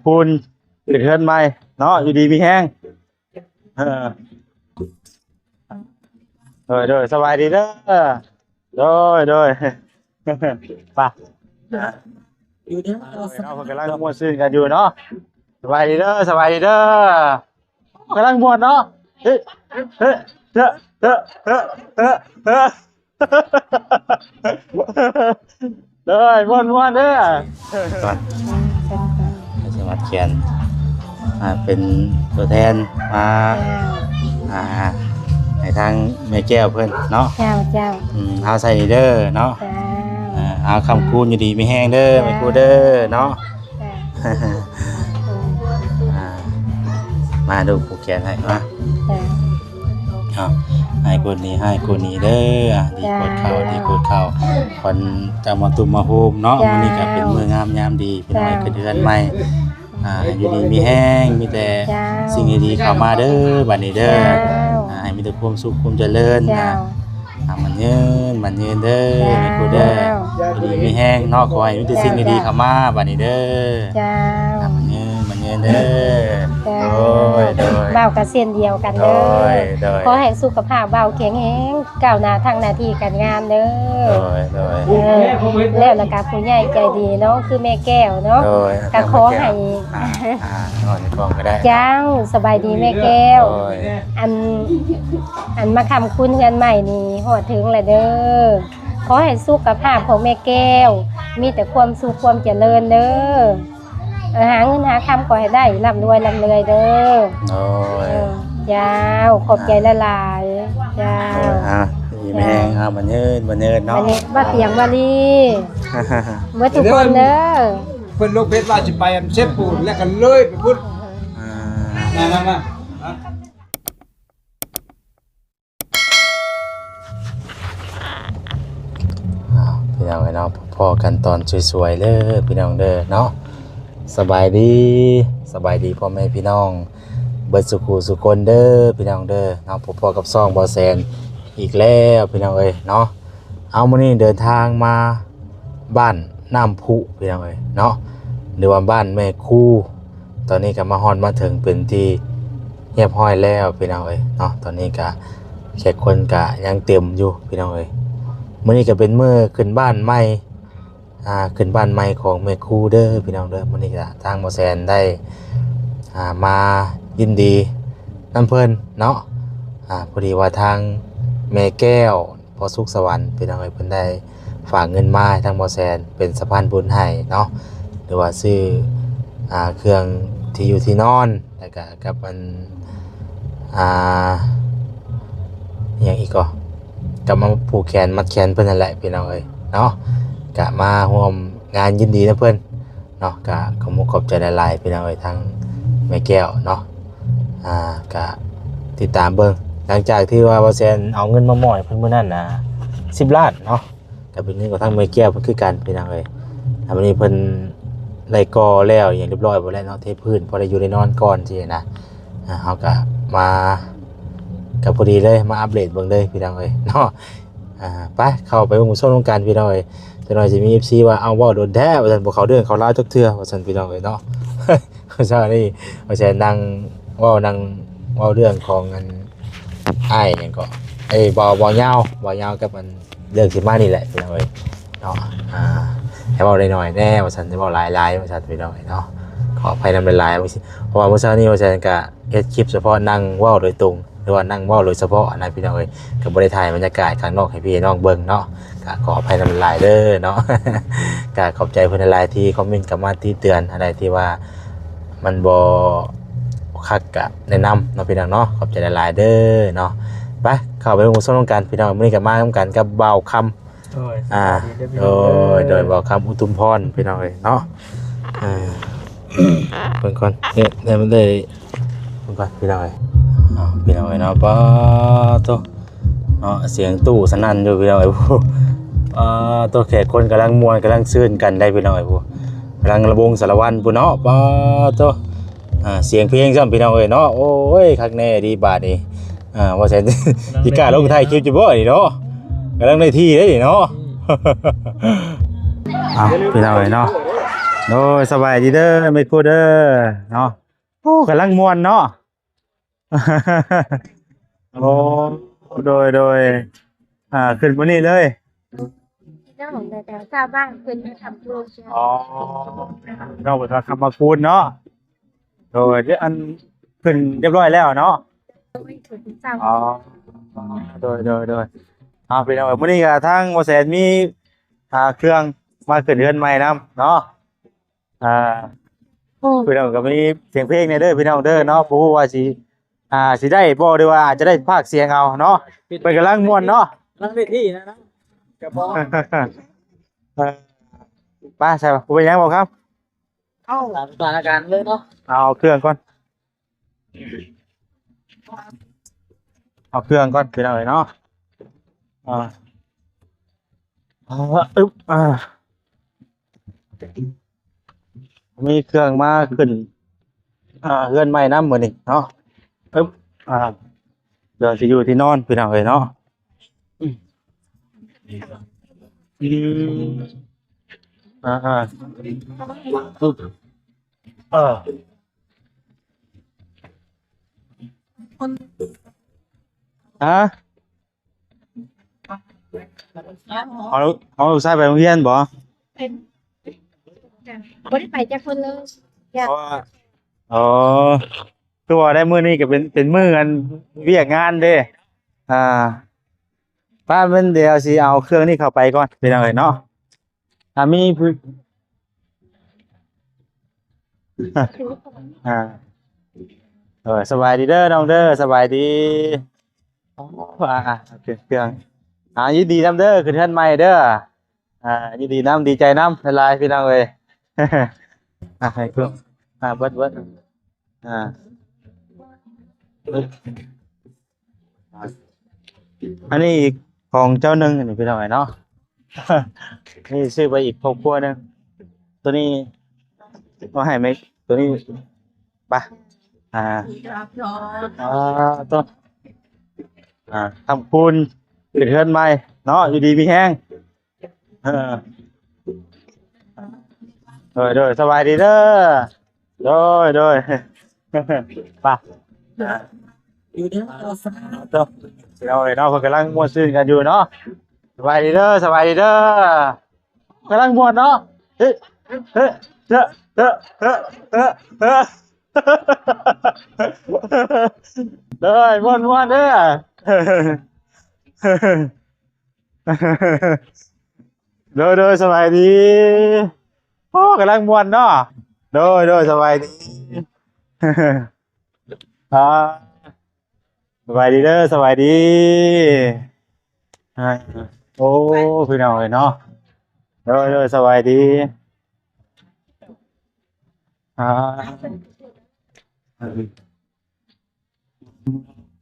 ປູນ ເຮັດເຮືອນໃໝ່ເນາະ ຢູ່ດີມີແຮງ. ເອີ ໂດຍ ໂດຍ ສະບາຍດີເດີ. ໂດຍ ໂດຍ ໄປ ຢູ່ເດີ ເນາະ ເພິ່ນກຳລັງມ່ວນຊື່ນກັນຢູ່ເນາະ. ສະບາຍດີເດີ ສະບາຍດີເດີ. ກຳລັງມ່ວນເນາະ. ເອີ ເອີ ເອີ ເອີ ໂດຍ ມ່ວນໆເດີ. ກ່ອນ ສະໝັດແຂນ ອ່າ ເປັນຕົວແທນມາ ອ່າ ໃຫ້ທາງແມ່ແກ້ວເພິ່ນເນາະ. ເຈົ້າ ເຈົ້າ ອືມ ເອົາໃສ່ນີ້ເດີເນາະ. ເຈົ້າ ເອົາຄຳຄູນຢູ່ດີມີແຮງເດີ ເຈົ້າ ແມ່ຄູເດີເນາະ. ເຈົ້າ ອ່າ ມາດູ ແຂນໃຫ້ມາ ເອົາ ໃຫ້ຄົນນີ້ ໃຫ້ຄົນນີ້ເດີ. ອ່າ ດີກວດເຂົ້າ ດີກວດເຂົ້າ ຂວັນຈາກໝໍຕຸ້ມໝໍໂຮມເນາະ. ມື້ນີ້ກໍເປັນມື້ງາມຍາມດີ ພີ່ນ້ອງ ຂຶ້ນເຮືອນໃໝ່. ອ່າ ຢູ່ດີມີແຮງ ມີແຕ່ສິ່ງດີໆເຂົ້າມາເດີ ບັດນີ້ເດີ. ອ່າ ໃຫ້ມີແຕ່ຄວາມສຸກຄວາມຈະເລີນ. ອ່າ ໝັ້ນຍືນ ໝັ້ນຍືນເດີ ແມ່ຄູເດີ. ຢູ່ດີມີແຮງເນາະ ຂໍໃຫ້ມີແຕ່ສິ່ງດີໆເຂົ້າມາ ບັດນີ້ເດີ. ເຈົ້າ ໝັ້ນຍືນ ໝັ້ນຍືນເດີ. ໂດຍ ໂດຍ ບ່າວກໍເຊັ່ນດຽວກັນເດີ. ໂດຍ ໂດຍ ຂໍໃຫ້ສຸຂະພາບບ່າວແຂງແຮງ ກ້າວໜ້າທາງໜ້າທີ່ການງານເດີ. ໂດຍ ໂດຍ ເອີ ແລ້ວລະກະຜູ້ໃຫຍ່ໃຈດີເນາະ ຄືແມ່ແກ້ວເນາະ. ໂດຍ ກໍຂໍໃຫ້ ອ່າ ອ່າ ເອົາໃນກ້ອງກໍໄດ້. ເຈົ້າ ສະບາຍດີແມ່ແກ້ວ. ໂດຍ ອັນ ອັນມາຄ້ຳຄູນເຮືອນໃໝ່ນີ້ຮອດເຖິງແລ້ວເດີ. ຂໍໃຫ້ສຸຂະພາບຂອງແມ່ແກ້ວ ມີແຕ່ຄວາມສຸກຄວາມຈະເລີນເດີ. ເອີ ຫາເງິນຫາຄຳກໍໃຫ້ໄດ້ ລ່ຳລວຍ ລ່ຳລວຍເດີ. ໂດຍ ເຈົ້າ ຂອບໃຈຫຼາຍໆ. ເຈົ້າ ໂດຍ ອ່າ ດີມີແຮງ. ເຈົ້າ ອ່າ ໝັ້ນຍືນ ໝັ້ນຍືນເນາະ. ບັດນີ້ ວ່າຕຽງວ່າລີ ເບິດທຸກຄົນເດີ. ເພິ່ນລົງເຟສວ່າຊິໄປອັນເຊັດປູນ ແລ້ວກໍເລີຍໄປພຸ້ນ. ອ່າ ມາ ມາ ມາ. ອ້າວ ພີ່ນ້ອງເອີຍເນາະ ພໍ້ກັນຕອນສວຍໆເດີ ພີ່ນ້ອງເດີເນາະ. ສະບາຍດີ ສະບາຍດີພໍ່ແມ່ພີ່ນ້ອງເບິດສູ່ຄູ່ສູ່ຄົນເດີ ພີ່ນ້ອງເດີເນາະ. ພົບພໍ້ກັບຊ່ອງບ່າວແສນອີກແລ້ວ ພີ່ນ້ອງເອີຍເນາະ. ເອົາ ມື້ນີ້ເດີນທາງມາ ບ້ານນ້ຳພຸ ພີ່ນ້ອງເອີຍເນາະ ຫຼືວ່າບ້ານແມ່ຄູ. ຕອນນີ້ກໍມາຮອດມາເຖິງເປັນທີ່ຮຽບຮ້ອຍແລ້ວ ພີ່ນ້ອງເອີຍເນາະ. ຕອນນີ້ກະແຂກຄົນກະຍັງເຕັມຢູ່ ພີ່ນ້ອງເອີຍ. ມື້ນີ້ກະເປັນມື້ຂຶ້ນບ້ານໃໝ່ ອ່າ ຂຶ້ນບ້ານໃໝ່ຂອງແມ່ຄູເດີ ພີ່ນ້ອງເດີ. ມື້ນີ້ກະທາງບ່າວແສນໄດ້ ອ່າ ມາຍິນດີນຳເພິ່ນເນາະ. ອ່າ ພໍດີວ່າທາງແມ່ແກ້ວ ພໍ່ສຸກສະຫວັນ ພີ່ນ້ອງເອີຍ ເພິ່ນໄດ້ຝາກເງິນມາໃຫ້ທາງບ່າວແສນເປັນສະພານບຸນໃຫ້ເນາະ ຫຼືວ່າຊື້ ອ່າ ເຄື່ອງທີ່ຢູ່ທີ່ນອນ ແລ້ວກະກັບອັນ ອ່າ ອີ່ຫຍັງອີກກໍ ກັບມາຜູກແຂນມັດແຂນເພິ່ນນັ້ນແຫຼະ ພີ່ນ້ອງເອີຍເນາະ. ກະມາຮ່ວມງານຍິນດີນຳເພິ່ນ ເນາະ. ກະຂອບມຸກຂອບໃຈຫຼາຍໆ ພີ່ນ້ອງເອີຍ ທາງແມ່ແກ້ວເນາະ. ອ່າ ກະຕິດຕາມເບິ່ງ ຫຼັງຈາກທີ່ວ່າບ່າວແສນເອົາເງິນມາມອບໃຫ້ເພິ່ນມື້ນັ້ນນະ ສິບລ້ານເນາະ ກະເປັນເງິນຂອງທາງແມ່ແກ້ວເພິ່ນຄືກັນ ພີ່ນ້ອງເອີຍ. ແລ້ວມື້ນີ້ເພິ່ນໄດ້ກໍ່ແລ້ວອີ່ຫຍັງຮຽບຮ້ອຍໝົດແລ້ວເນາະ ເທພື້ນ ພໍໄດ້ຢູ່ໄດ້ນອນກ່ອນຊີ້ນະ. ອ່າ ເຮົາກະມາ ກະພໍດີເລີຍ ມາອັບເດດເບິ່ງເລີຍ ພີ່ນ້ອງເອີຍເນາະ. ອ່າ ໄປ ເຂົ້າໄປເບິ່ງຊົມນຳກັນ ພີ່ນ້ອງເອີຍ. ຈັກໜ່ອຍຊິມີເອັຟຊີວ່າ ເອົາ ເວົ້າດົນແທ້ວ່າຊັ້ນ ບໍ່ເຂົ້າເລື່ອງເຂົ້າລາວຈັກເທື່ອວ່າຊັ້ນ ພີ່ນ້ອງເອີຍເນາະ. ເຊົ້ານີ້ວ່າຊິນັ່ງເວົ້າ ນັ່ງເວົ້າເລື່ອງຂອງອັນອ້າຍຫຍັງເກາະ ເອີ ບໍ່ ບໍ່ຍາວ ບໍ່ຍາວກັບອັນເລື່ອງທີ່ມານີ້ແຫຼະ ພີ່ນ້ອງເອີຍເນາະ. ອ່າ ໃຫ້ເວົ້າໜ້ອຍໆແດ່ວ່າຊັ້ນ ຈະເວົ້າຫຼາຍໆວ່າຊັ້ນ ພີ່ນ້ອງເອີຍເນາະ. ຂໍອະໄພນຳຫຼາຍໆ ເພາະວ່າມື້ເຊົ້ານີ້ວ່າຊັ້ນກະ ເຮັດຄລິບສະເພາະນັ່ງເວົ້າໂດຍຕົງ ຫຼືວ່ານັ່ງເວົ້າໂດຍສະເພາະນະ ພີ່ນ້ອງເອີຍ. ກໍບໍ່ໄດ້ຖ່າຍບັນຍາກາດຂ້າງນອກໃຫ້ພີ່ໃຫ້ນ້ອງເບິ່ງເນາະ ກໍຂໍອະໄພນຳຫຼາຍໆເດີເນາະ. ກໍຂອບໃຈເພິ່ນຫຼາຍໆທີ່ຄອມເມັນເຂົ້າມາຕິເຕືອນ ອັນໃດທີ່ວ່າມັນບໍ່ຄັກກໍແນະນຳເນາະ ພີ່ນ້ອງເນາະ. ຂອບໃຈຫຼາຍໆເດີເນາະ. ໄປ ເຂົ້າໄປເບິ່ງຊົມນຳກັນ ພີ່ນ້ອງ. ມື້ນີ້ກໍມານຳກັນກັບບ່າວຄຳ ໂດຍ ອ່າ ສະບາຍດີເດີພີ່ນ້ອງເດີ ໂດຍ ໂດຍ ບ່າວຄຳ ອຸທຸມພອນ ພີ່ນ້ອງເອີຍເນາະ. ອ່າ ເບິ່ງກ່ອນ ເອີ ໄດ້ ໄດ້ ເບິ່ງກ່ອນ ພີ່ນ້ອງເອີຍ. ເອົາ ພີ່ນ້ອງເອີຍເນາະ ປາໂຕ ເນາະ ສຽງຕູ້ສະໜັ່ນຢູ່ ພີ່ນ້ອງເອີຍ. ປາໂຕ ແຂກຄົນກຳລັງມ່ວນ ກຳລັງຊື່ນກັນໄດ໋ ພີ່ນ້ອງເອີຍ ກຳລັງລະວົງສາລະວັນພຸ້ນເນາະ. ປາໂຕ ອ່າ ສຽງເພງຊ້ຳ ພີ່ນ້ອງເອີຍເນາະ. ໂອ້ຍ ຄັກແນ່ດີບາດນີ້. ອ່າ ວ່າແຊນ ຊິກ້າລົງຖ່າຍຄລິບຢູ່ບໍ່ນີ້ເນາະ ກຳລັງໄດ້ທີ່ເດ້ນີ້ເນາະ. ເອົາ ພີ່ນ້ອງເອີຍເນາະ ໂດຍ ສະບາຍດີເດີແມ່ຄູເດີເນາະ. ໂອ້ ກຳລັງມ່ວນເນາະ. ໂອ້ ໂດຍ ໂດຍ ອ່າ ຂຶ້ນມື້ນີ້ເລີຍ. ນ້ອງແຕ່ຊາວບ້ານເພິ່ນມາທຳບຸນ. ອໍ ນ້ອງເພິ່ນວ່າຄຳມາຄູນເນາະ. ໂດຍ ອັນຂຶ້ນຮຽບຮ້ອຍແລ້ວເນາະ. ໂດຍ ຂຶ້ນເຊົ້າ. ອໍ ໂດຍ ໂດຍ ໂດຍ. ເອົາ ພີ່ນ້ອງເອີຍ ມື້ນີ້ກໍທາງບໍ່ແສນມີ ອ່າ ເຄື່ອງມາຂຶ້ນເຮືອນໃໝ່ນຳເນາະ. ອ່າ ໂອ້ ພີ່ນ້ອງກໍມີສຽງເພງແດ່ເດີພີ່ນ້ອງເດີເນາະ. ບໍ່ຮູ້ວ່າຊິ ອ່າ ຊິໄດ້ບໍ່ ຫຼືວ່າອາດຈະໄດ້ພາກສຽງເອົາເນາະ. ເພິ່ນກຳລັງມ່ວນເນາະ ຫຼັງເວທີນະ ກໍພໍ ເອີ ໄປ ໃສ່ ບໍ່ເປັນຫຍັງບໍ່ຄຳ. ເອົາ ສະຖານະການເລີຍເນາະ. ເອົາເຄື່ອງກ່ອນ ເອົາເຄື່ອງກ່ອນ ພີ່ນ້ອງເອີຍເນາະ. ອ່າ ອ່າ ອຶບ ອ່າ ມີເຄື່ອງມາຂຶ້ນ ອ່າ ເຮືອນໃໝ່ນຳມື້ນີ້ເນາະ. ອຶບ ອ່າ ດຽວຊິຢູ່ທີ່ນອນ ພີ່ນ້ອງເອີຍເນາະ. ອືມ ອືມ ອ່າ ອ່າ ອຶບ ເອີ ຮະ? ເອົາ ເອົາລູກຊາຍໄປໂຮງຮຽນບໍ່? ບໍ່ໄດ້ໄປຈັກຄົນເລີຍ. ເພາະວ່າ ອໍ ຄືວ່າໄດ້ມື້ນີ້ກໍເປັນ ເປັນມື້ອັນວຽກງານເດ້. ອ່າ ປ້າແມ່ນ ດຽວຊິເອົາເຄື່ອງນີ້ເຂົ້າໄປກ່ອນ ພີ່ນ້ອງເອີຍເນາະ. ອ່າ ມີຜູ້ ອ່າ ເອີ ສະບາຍດີເດີນ້ອງເດີ ສະບາຍດີ. ໂອ້ ອ່າ ເຄື່ອງ ອ່າ ຍິນດີນຳເດີ ຂຶ້ນເຮືອນໃໝ່ເດີ. ອ່າ ຍິນດີນຳ ດີໃຈນຳຫຼາຍໆ ພີ່ນ້ອງເອີຍ. ອ່າ ໃຫ້ເພິ່ນ ອ່າ ເບິດ ເບິດ ອ່າ ອັນນີ້ອີກຂອງເຈົ້າໜຶ່ງ ອັນນີ້ພີ່ນ້ອງເອີຍເນາະ. ນີ້ຊື້ໄປອີກຄອບຄົວໜຶ່ງ. ໂຕນີ້ເອົາໃຫ້ແມ່ ໂຕນີ້ ໄປ ອ່າ ອ່າ ໂຕ ອ່າ ຄຳຄູນ ຂຶ້ນເຮືອນໃໝ່ເນາະ ຢູ່ດີມີແຮງ. ເອີ ໂດຍ ໂດຍ ສະບາຍດີເດີ. ໂດຍ ໂດຍ ໄປ ຢູ່ເດີ ໂຕ ເອົາເນາະ ເພິ່ນກຳລັງມ່ວນຊື່ນກັນຢູ່ເນາະ. ສະບາຍດີເດີ ສະບາຍດີເດີ ກຳລັງມ່ວນເນາະ. ເອີ ເອີ ເອີ ເອີ ໂດຍ ມ່ວນໆ ເດີ. ໂດຍ ໂດຍ ສະບາຍດີ. ໂອ້ ກຳລັງມ່ວນເນາະ. ໂດຍ ໂດຍ ສະບາຍດີ. ອ່າ ສະບາຍດີເດີ ສະບາຍດີ. ອ່າ ໂອ້ ພີ່ນ້ອງເອີຍເນາະ. ໂດຍ ໂດຍ ສະບາຍດີ. ອ່າ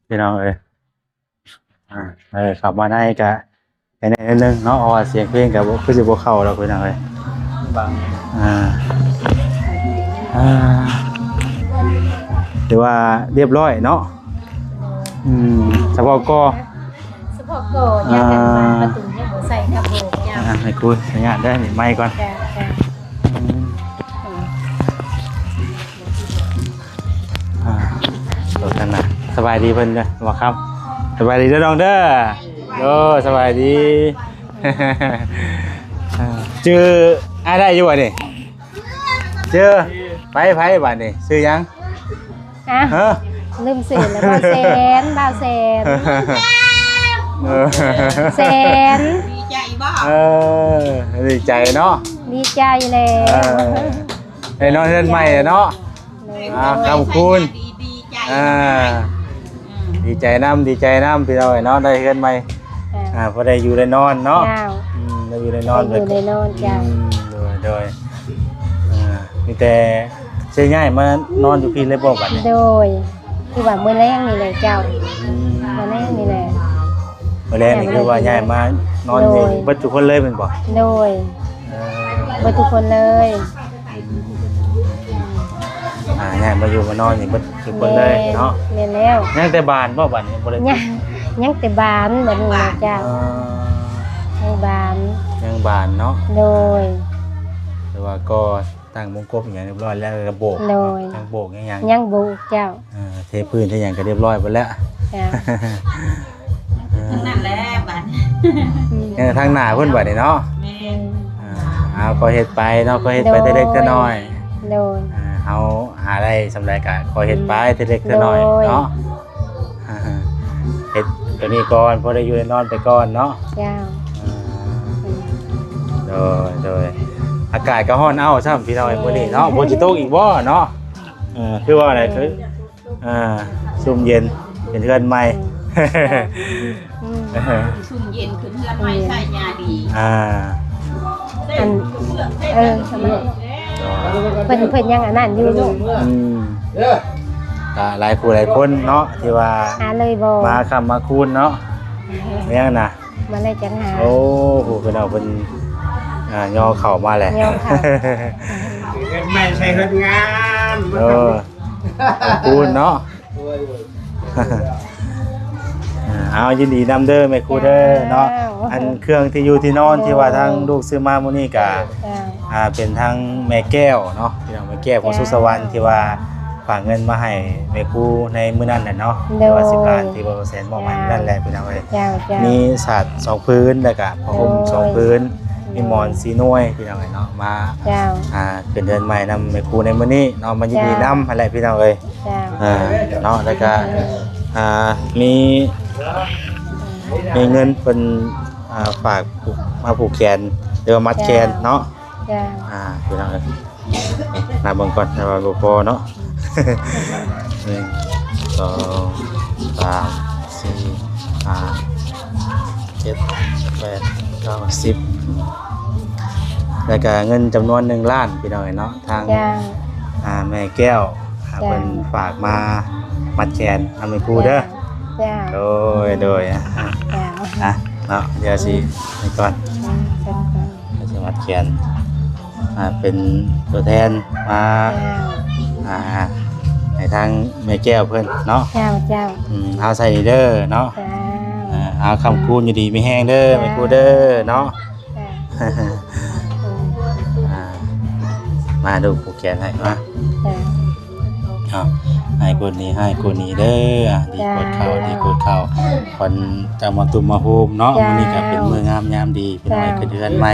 ພີ່ນ້ອງເອີຍ ອ່າ ເອີ ເຂົ້າມາໃນກະ ແຄ່ໜ້ອຍໜຶ່ງເນາະ ເພາະວ່າສຽງເພງກໍບໍ່ ຄືຊິບໍ່ເຂົ້າດອກ ພີ່ນ້ອງເອີຍ. ບາງ ອ່າ ອ່າ ຖືວ່າຮຽບຮ້ອຍເນາະ. ອືມ ສະເພາະກໍ ສະເພາະກໍ ອ່າ ຢາກໃຫ້ມາປະຕູຍັງບໍ່ໃສ່ຄັບໂບກ. ອ່າ ໃຫ້ກູສັນຍານໄດ້ ນີ້ໄມກ່ອນ. ຈ້າ ຈ້າ ອືມ ອ່າ ໂຕນັ້ນນະ ສະບາຍດີເພິ່ນເດີ ໝໍຄຳ. ສະບາຍດີເດີນ້ອງເດີ. ໂດຍ ສະບາຍດີ. ອ່າ ຈື່ອ້າຍໄດ້ຢູ່ບໍ່ນີ້? ຊື່ ໄປ ໃຜບາດນີ້ ຊື່ຫຍັງ? ຮະ? ລືມຊື່ແລ້ວ ບ່າວແສນ ບ່າວແສນ. ເອີ ແສນ ດີໃຈບໍ່? ເອີ ດີໃຈເນາະ ດີໃຈແລ້ວ. ເອີ ໄດ້ນອນເຮືອນໃໝ່ແລ້ວເນາະ. ໂດຍ ອ່າ ຄຳຄູນ ດີໃຈ ອ່າ ອືມ ດີໃຈນຳ ດີໃຈນຳ ພີ່ນ້ອງເອີຍເນາະ ໄດ້ເຮືອນໃໝ່. ອ່າ ອ່າ ພໍໄດ້ຢູ່ໄດ້ນອນເນາະ. ເຈົ້າ ອືມ ໄດ້ຢູ່ໄດ້ນອນ ໄດ້ຢູ່ໄດ້ນອນ. ເຈົ້າ ອືມ ໂດຍ ໂດຍ. ອ່າ ມີແຕ່ຊິຍ້າຍມານອນຢູ່ພີ້ເລີຍບໍ່ບັດນີ້? ໂດຍ ຄືວ່າມື້ແລງນີ້ແຫຼະເຈົ້າ. ອືມ ມື້ແລງນີ້ແຫຼະ ມື້ແລງນີ້ຄືວ່າຍ້າຍມານອນນີ້ ໂດຍ ເບິດທຸກຄົນເລີຍແມ່ນບໍ່? ໂດຍ ເອີ ເບິດທຸກຄົນເລີຍ. ອ່າ ຍ້າຍມາຢູ່ມານອນນີ້ເບິດທຸກຄົນເລີຍເນາະ. ແມ່ນ ແມ່ນແລ້ວ. ຍັງແຕ່ບານບໍ່ບັດນີ້? ບໍ່ໄດ້ ຍັງ ຍັງແຕ່ບານບັດນີ້ນະເຈົ້າ. ອ່າ ຍັງບານ ຍັງບານເນາະ. ໂດຍ ແຕ່ວ່າກໍ ຕັ້ງມົງກົບອີ່ຫຍັງຮຽບຮ້ອຍແລ້ວ ກໍໂບກ ໂດຍ ເນາະ ທັງໂບກທັງຫຍັງ ຍັງໂບກເຈົ້າ ເອີ ເທພື້ນເທຫຍັງກໍຮຽບຮ້ອຍໝົດແລ້ວ ເຈົ້າ ເອີ ທັງນັ້ນແຫຼະບາດ ເອີ ທາງໜ້າພຸ້ນບາດນີ້ເນາະ ແມ່ນ ເອີ ເອົາ ກໍເຮັດໄປເນາະ ກໍເຮັດໄປ ໂດຍ ເທື່ອເລັກເທື່ອນ້ອຍ ໂດຍ ເອີ ເຮົາຫາໄດ້ສ່ຳໃດກໍຄ່ອຍເຮັດໄປ ອືມ ເທື່ອເລັກເທື່ອນ້ອຍ ໂດຍ ເນາະ. ເຮັດຕົວນີ້ກ່ອນ ພໍໄດ້ຢູ່ໄດ້ນອນໄປກ່ອນເນາະ ເຈົ້າ ອ່າ ໂດຍ ໂດຍ ອາກາດກໍຮ້ອນເອົ້າຊ້ຳ ພີ່ນ້ອງ ເອີ ມື້ນີ້ເນາະ ຝົນຊິຕົກອີກບໍ່ເນາະ ເອີ ຄືວ່າໄດ໋ ຄື ອ່າ ຊຸ່ມເຢັນ ເປັນເຮືອນໃໝ່ ອືມ ຊຸ່ມເຢັນຂຶ້ນເຮືອນໃໝ່ ໃຊ້ຫຍ້າດີ ອ່າ ອັນ ເອີ ເພິ່ນ ເພິ່ນຍັງອັນນັ້ນຢູ່ລູກ ອືມ ກະຫຼາຍຜູ້ຫຼາຍຄົນເນາະ ທີ່ວ່າ ຫາເລີຍບໍ່ ມາຄ້ຳມາຄູນເນາະ ແມ່ນນະ ມາເລີຍຈັ່ງຫາ ໂອ້ ຜູ້ເພິ່ນເອົາເພິ່ນ ອ່າ ຍໍເຂົ້າມາແຫຼະ ຍໍເຂົ້າ ເຮືອນໃໝ່ໃສ່ເຮືອນງາມ ເອີ ຂອບຄຸນເນາະ ເອົາ ຍິນດີນຳເດີແມ່ຄູເດີເນາະ ເຈົ້າ ອັນເຄື່ອງທີ່ຢູ່ທີ່ນອນ ເອີ ທີ່ວ່າທາງລູກຊື້ມາມື້ນີ້ກະ ເຈົ້າ ອ່າ ເປັນທາງແມ່ແກ້ວເນາະ ພີ່ນ້ອງ ແມ່ແກ້ວ ເຈົ້າ ພົງສຸກສະຫວັນ ທີ່ວ່າຝາກເງິນມາໃຫ້ແມ່ຄູໃນມື້ນັ້ນແຫຼະເນາະ ໂດຍ ທີ່ວ່າສິບລ້ານ ທີ່ວ່າບໍ່ແສນມອບໃຫ້ ເຈົ້າ ມື້ນັ້ນແຫຼະ ພີ່ນ້ອງເອີຍ ເຈົ້າ ເຈົ້າ ມີສາດສອງຜືນ ແລ້ວກະຜ້າຫົ່ມ ໂດຍ ສອງຜືນ ມີໝອນສີ່ໜ່ວຍ ພີ່ນ້ອງເອີຍເນາະ ມາ ເຈົ້າ ອ່າ ຂຶ້ນເຮືອນໃໝ່ນຳແມ່ຄູໃນມື້ນີ້ເນາະ ມາຍິນດີນຳ ເຈົ້າ ຫັ້ນແຫຼະ ພີ່ນ້ອງເອີຍ ເຈົ້າ ອ່າ ເນາະ ແລ້ວກະ ອ່າ ມີ ມີເງິນເພິ່ນ ອ່າ ຝາກມາຜູກແຂນ ຫຼືວ່າມັດແຂນເນາະ ເຈົ້າ ອ່າ ພີ່ນ້ອງເອີຍ ນັບເບິ່ງກ່ອນ ແຕ່ວ່າບໍ່ພໍເນາະ ໜຶ່ງ ສອງ ສາມ ສີ່ ຫ້າ ເຈັດ ແປດ ເກົ້າ ສິບ ແລ້ວກະເງິນຈຳນວນໜຶ່ງລ້ານ ພີ່ນ້ອງເອີຍເນາະ ທາງ ເຈົ້າ ອ່າ ແມ່ແກ້ວ ອ່າ ເຈົ້າ ເພິ່ນຝາກມາມັດແຂນນຳແມ່ຄູເດີ ເຈົ້າ ໂດຍ ໂດຍ ອ່າ ເຈົ້າ ອ່ະ ເນາະ ດຽວຊິ ອືມ ນີ້ກ່ອນ ອືມ ເຊີນກ່ອນ ດຽວຊິມັດແຂນ ອ່າ ເປັນຕົວແທນມາ ເຈົ້າ ອ່າ ໃຫ້ທາງແມ່ແກ້ວເພິ່ນເນາະ ເຈົ້າ ເຈົ້າ ອືມ ເອົາໃສ່ນີ້ເດີເນາະ ເຈົ້າ ອ່າ ເອົາ ຄ້ຳຄູນ ຢູ່ດີມີແຮງເດີ ເຈົ້າ ແມ່ຄູເດີເນາະ ເຈົ້າ ອ່າ ມາລູກ ແຂນໃຫ້ມາ ເຈົ້າ ເນາະ ໃຫ້ກວ່ານີ້ ໃຫ້ກວ່ານີ້ເດີ ອ່າ ດີກວ່າເກົ່າ ເຈົ້າ ດີກວ່າເກົ່າ ຂວັນຈາກໝໍຕຸ້ມໝໍໂຮມເນາະ ເຈົ້າ ມື້ນີ້ກໍເປັນມື້ງາມຍາມດີ ພີ່ນ້ອງ ເຈົ້າ ຂຶ້ນເຮືອນໃໝ່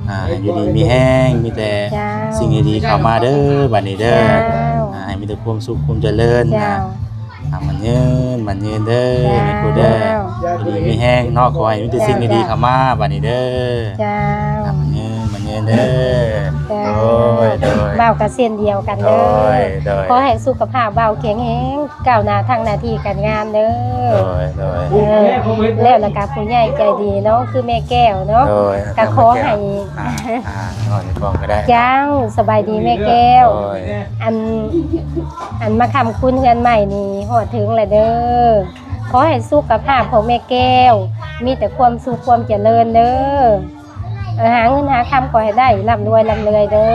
ອ່າ ຢູ່ດີມີແຮງ ມີແຕ່ ເຈົ້າ ສິ່ງດີໆເຂົ້າມາເດີ ບັດນີ້ເດີ ເຈົ້າ ອ່າ ໃຫ້ມີແຕ່ຄວາມສຸກຄວາມຈະເລີນ ເຈົ້າ ອ່າ ອ່າ ໝັ້ນຍືນ ໝັ້ນຍືນເດີ ເຈົ້າ ແມ່ຄູເດີ ເຈົ້າ ຢູ່ດີມີແຮງເນາະ ຂໍໃຫ້ມີແຕ່ ເຈົ້າ ສິ່ງດີໆເຂົ້າມາບັດນີ້ເດີ ເຈົ້າ ອ່າ ໝັ້ນຍືນ ໝັ້ນຍືນເດີ ເຈົ້າ ໂດຍ ໂດຍ ບ່າວກໍເຊັ່ນດຽວກັນເດີ ໂດຍ ໂດຍ ຂໍໃຫ້ສຸຂະພາບບ່າວແຂງແຮງ ກ້າວໜ້າທາງໜ້າທີ່ການງານເດີ ໂດຍ ໂດຍ ເອີ ແລ້ວລະກະຜູ້ໃຫຍ່ໃຈດີເນາະ ຄືແມ່ແກ້ວເນາະ ໂດຍ ກໍຂໍໃຫ້ ອ່າ ອ່າ ເອົາໃນກ້ອງກໍໄດ້ ເຈົ້າ ສະບາຍດີແມ່ແກ້ວ ໂດຍ ອັນ ອັນມາຄ້ຳຄູນເຮືອນໃໝ່ນີ້ຮອດເຖິງແລ້ວເດີ ຂໍໃຫ້ສຸຂະພາບຂອງແມ່ແກ້ວ ມີແຕ່ຄວາມສຸກຄວາມຈະເລີນເດີ ເອີ ຫາເງິນຫາຄຳກໍໃຫ້ໄດ້ ລ່ຳລວຍ ລ່ຳລວຍເດີ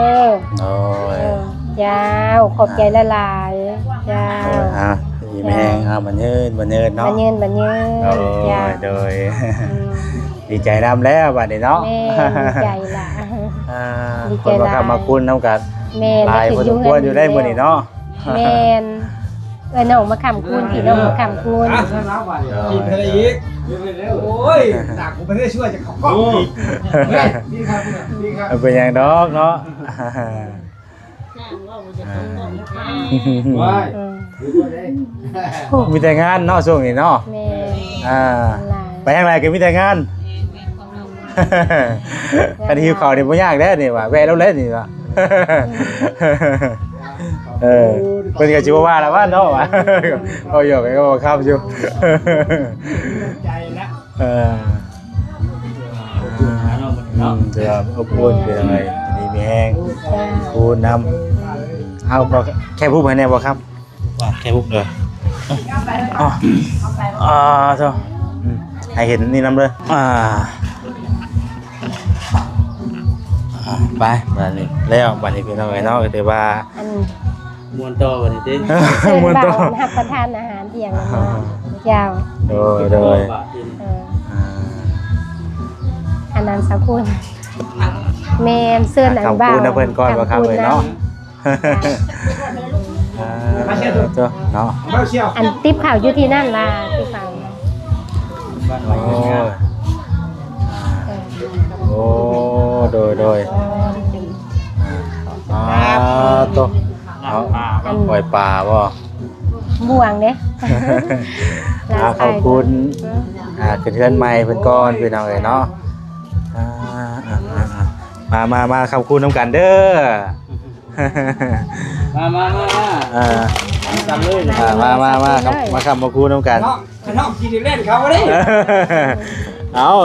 ໂດຍ ເອີ ເຈົ້າ ຂອບໃຈຫຼາຍໆ ເຈົ້າ ໂດຍ ອ່າ ດີມີແຮງ ເຈົ້າ ອ່າ ບັນເທີນ ບັນເທີນເນາະ ບັນເທີນ ບັນເທີນ ໂດຍ ເຈົ້າ ໂດຍ ອືມ ດີໃຈນຳແລ້ວບັດນີ້ເນາະ ແມ່ນ ດີໃຈລະ ອ່າ ດີໃຈຫຼາຍ ຄົນມາຄ້ຳມາຄູນນຳກັນ ແມ່ນ ຫຼາຍພໍສົມຄວນຢູ່ໄດ້ມື້ນີ້ເນາະ ແມ່ນ ເອີ ນ້ອງມາຄ້ຳຄູນ ພີ່ນ້ອງມາຄ້ຳຄູນ ອ່ະ ກິນເທົ່າໃດອີກ? ໂອ້ຍ ຕາກູໄປເລື້ອຍຊ່ວຍຈະເຂົ້າກ້ອງອີກ ນີ້ ນີ້ຄັບ ນີ້ຄັບ ບໍ່ເປັນຫຍັງດອກເນາະ ອ່າ ວ້າຍ ອືມ ມີແຕ່ງານເນາະ ຊ່ວງນີ້ເນາະ ແມ່ນ ອ່າ ຫຼາຍ ໄປທາງໃດກໍມີແຕ່ງານ ຄັນຫິວເຂົ້ານີ້ບໍ່ຍາກແລ້ວນີ້ວ່າ ແວະລາວແລ້ວນີ້ວ່າ ເອີ ເພິ່ນກໍຊິບໍ່ວ່າລະວ່າເນາະ ວ່າ ເວົ້າຫຍອກກັນກໍບໍ່ຄຳຢູ່ ໃຈລະ ເອີ ອືມ ແຕ່ວ່າອົບອຸ່ນເປັນຫຍັງໄງ ດີມີແຮງ ຄູນນຳ ເອົາບໍ່ ແຄບຮູບໃຫ້ແດ່ບໍ່ຄັບ? ວ່າແຄບຮູບເດີ ອໍ ອ່າ ໂທ ອືມ ໃຫ້ເຫັນນີ້ນຳເດີ ອ່າ ອ່າ ໄປ ບາດນີ້ແລ້ວ ບາດນີ້ພີ່ນ້ອງເອີຍເນາະ ກໍຖືວ່າ ອັນ ມ່ວນຕໍ່ບັດນີ້ຕິ ມ່ວນຕໍ່ ເຊີນບ່າວຮັບປະທານອາຫານທ່ຽງນຳເນາະ ເຈົ້າ ໂດຍ ໂດຍ ເອີ ອ່າ ອັນນັ້ນສາວຄູນ ແມ່ນ ເຊີນອັນ ຂອບຄຸນນຳເພິ່ນກ່ອນ ຂອບຄຸນ ວ່າຄຳເອີຍເນາະ ເອີ ເຈົ້າເນາະ ອັນຕິບເຂົ້າຢູ່ທີ່ນັ້ນລະ ຕິບເຂົ້າ ໂອ້ຍ ເອີ ໂອ້ ໂດຍ ໂດຍ ອ່າ ໂຕ ເອົາ ກ້ອຍປາບໍ່? ບ່ວງເດ້ ອ່າ ຂອບຄຸນ ເອີ ອ່າ ຂຶ້ນເຮືອນໃໝ່ເພິ່ນກ່ອນ ພີ່ນ້ອງເອີຍເນາະ ອ່າ ອ່າ ອ່າ ອ່າ ມາ ມາ ມາ ຄ້ຳຄູນນຳກັນເດີ ມາ ມາ ມາ ມາ ເອີ ນຳກັນເລີຍ ອ່າ ມາ ມາ ມາ ມາຄ້ຳມາຄູນນຳກັນ ເນາະ ຄັນເຮົາກິນແລ່ນເຂົ້າເດ້ ເອົາ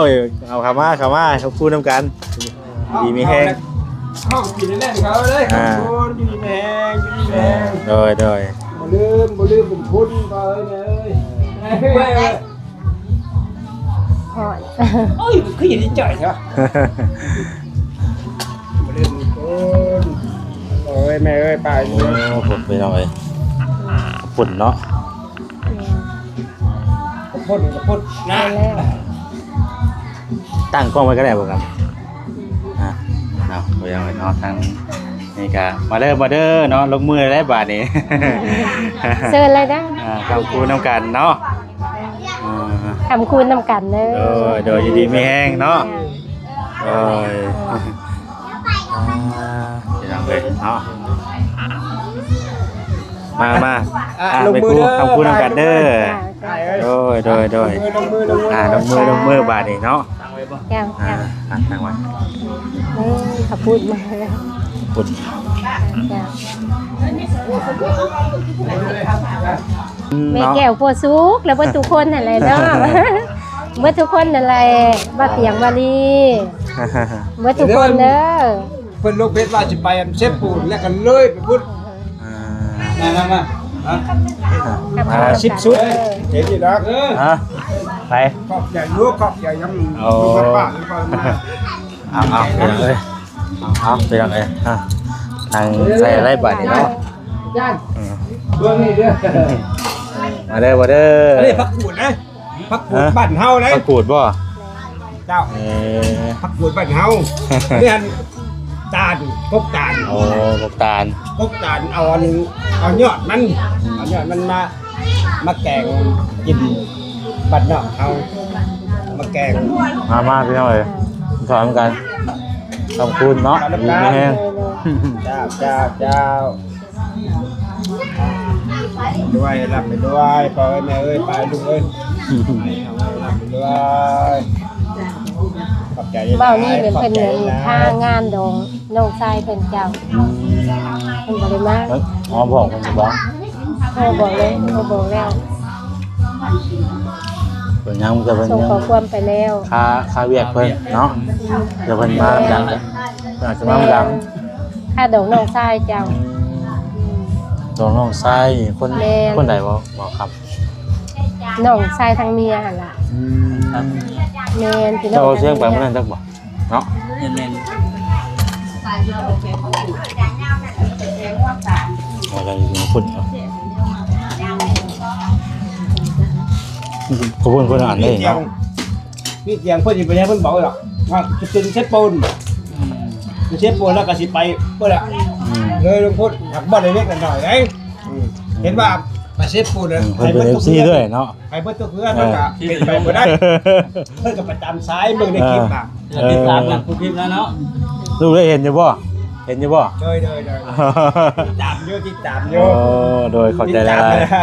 ເອົາເຂົ້າມາ ເຂົ້າມາ ຄ້ຳຄູນນຳກັນ ຢູ່ດີມີແຮງ ເຮົາກິນແລ່ນເຂົ້າເດ້ ອ່າ ຢູ່ດີມີແຮງ ຢູ່ດີມີແຮງ ໂດຍ ໂດຍ ບໍ່ລືມ ບໍ່ລືມບຸນຄຸນ ເອີຍ ເອີຍ ຮອດ ໂອ້ຍ ຄືເຢັນໃຈແທ້ວະ ບໍ່ລືມບຸນຄຸນ ໂອ້ຍ ແມ່ເອີຍ ໄປ ໂອ້ ພຸ້ນ ພີ່ນ້ອງເອີຍ ພຸ້ນເນາະ ແມ່ນ ພຸ້ນ ພຸ້ນນະ ແມ່ນແລ້ວ ຕັ້ງກ້ອງໄວ້ກໍໄດ້ບໍ່ກັນ ອ່າ ເອົາ ພີ່ນ້ອງເອີຍເນາະ ທາງນີ້ກໍມາເດີ ມາເດີເນາະ ລົງມືແລ້ວບາດນີ້ ເຊີນເລີຍເດີ ອ່າ ຄ້ຳຄູນນຳກັນເນາະ ອ່າ ຄ້ຳຄູນນຳກັນເດີ ໂດຍ ໂດຍ ຢູ່ດີມີແຮງເນາະ ໂດຍ ອ່າ ພີ່ນ້ອງເອີຍເນາະ ມາ ມາ ອ່າ ອ່າ ລົງມືເດີ ຄ້ຳຄູນນຳກັນເດີ ອ່າ ໂດຍ ໂດຍ ໂດຍ ລົງມື ລົງມື ອ່າ ລົງມື ລົງມືບາດນີ້ເນາະ ເຈົ້າ ອ່າ ເຈົ້າ ຕັ້ງ ຕັ້ງໄວ້ ເອີ ຂອບຄຸນ ພຸ້ນ ເຈົ້າ ອືມ ແມ່ແກ້ວ ເນາະ ພົວສຸກ ແລະ ເບິດທຸກຄົນຫັ້ນແຫຼະເນາະ ເບິດທຸກຄົນຫັ້ນແຫຼະ ບ່າວຕຽງ ບ່າວລີ ເບິດທຸກຄົນເດີ ເພິ່ນລົງເຟສວ່າຊິໄປອັນເຊໂປນ ແລ້ວກໍເລີຍໄປພຸ້ນ ອ່າ ມາ ມາ ມາ ອ່າ ສິບຊຸດ ເຫັນຢູ່ດອກ ເອີ ຮະ ໄປ ຂອບໃຈລູກ ຂອບໃຈນຳ ໂອ້ ລູກກັບປ້າ ເອົາ ເອົາ ພີ່ນ້ອງເອີຍ ເອົາ ພີ່ນ້ອງເອີຍ ອ່ະ ນັ່ງໃສ່ໄດ້ບາດນີ້ເນາະ ເບິ່ງນີ້ເດີ ມາເດີ ມາເດີ ອັນນີ້ຜັກກູດນະ ຜັກກູດ ຮະ ບ້ານເຮົາເດ້ ຜັກກູດບໍ່? ເຈົ້າ ເອີ ຜັກກູດບ້ານເຮົາ ແມ່ນຕານ ກົກຕານ ໂອ້ ກົກຕານ ກົກຕານ ເອົາອັນ ເອົາຍອດມັນ ອືມ ເອົາຍອດມັນມາ ມາແກງກິນບ້ານນອກເຮົາ ມາແກງ ມາ ມາ ພີ່ນ້ອງເອີຍ ກິນເຂົ້ານຳກັນ ຂອບຄຸນເນາະ ດີມີແຮງ ເຈົ້າ ເຈົ້າ ເຈົ້າ ລວຍ ຮ່ຳລວຍ ພໍ່ເອີຍແມ່ເອີຍ ປ້າເອີຍລຸງເອີຍ ໃຫ້ຮ່ຳລວຍ ຂອບໃຈຫຼາຍໆ ເວົ້ານີ້ແມ່ນເພິ່ນ ຂອບໃຈຫຼາຍໆ ພາງານດອງນ້ອງຊາຍເພິ່ນເຈົ້າ ອືມ ເພິ່ນບໍ່ໄດ້ມາ ເອີ ອໍ ບອກເພິ່ນບໍ່? ເອີ ບອກແລ້ວ ເອີ ບອກແລ້ວ ເພິ່ນຍັງ ແຕ່ເພິ່ນ ສົ່ງຂໍ້ຄວາມໄປແລ້ວ ຄາ ຄາວຽກເພິ່ນເນາະ ອືມ ແຕ່ເພິ່ນມານຳກັນ ເພິ່ນອາດຈະມານຳກັນ ແມ່ນ ຄ່າດອງນ້ອງຊາຍເຈົ້າ ອືມ ດອງນ້ອງຊາຍຄົນ ແມ່ນ ຄົນໃດບໍ່ ບໍ່ຄັບ ນ້ອງຊາຍທາງເມຍຫັ້ນລະ ອືມ ແມ່ນ ພີ່ນ້ອງ ເຈົ້າເວົ້າສຽງໄປມື້ນັ້ນຈັກບໍ່ເນາະ ແມ່ນໆ ເອົາໃຈຢູ່ຄົນເນາະ ຄົນ ຄົນລະອັນເດ້ເນາະ ມີສຽງເພິ່ນຊິໄປໃຫ້ເພິ່ນເວົ້າດອກ ວ່າຊິເປັນເຊໂປນ ອືມ ເຊໂປນແລ້ວກໍຊິໄປເພິ່ນລະ ອືມ ເລີຍລົງພຸ້ນ ຫາກບໍ່ໄດ້ເລັກໜ້ອຍໃດ ອືມ ເຫັນວ່າໄປເຊໂປນ ອືມ ເພິ່ນເປັນເອັຟຊີດ້ວຍເນາະ ໃຫ້ເບິດທຸກເຮືອນ ເອີ ມັນກໍເປັນໄປບໍ່ໄດ້ ເພິ່ນກໍໄປຕາມສາຍເບິ່ງໃນຄລິບ ເອີ ວ່າ ເອີ ຕິດຕາມນຳຜູ້ພິມແລ້ວເນາະ ລູກໄດ້ເຫັນຢູ່ບໍ່? ເຫັນຢູ່ບໍ່? ໂດຍ ໂດຍ ໂດຍ ຕິດຕາມຢູ່ ຕິດຕາມຢູ່ ໂອ້ ໂດຍ ຂອບໃຈຫຼາຍໆ ຕິດຕາມຢູ່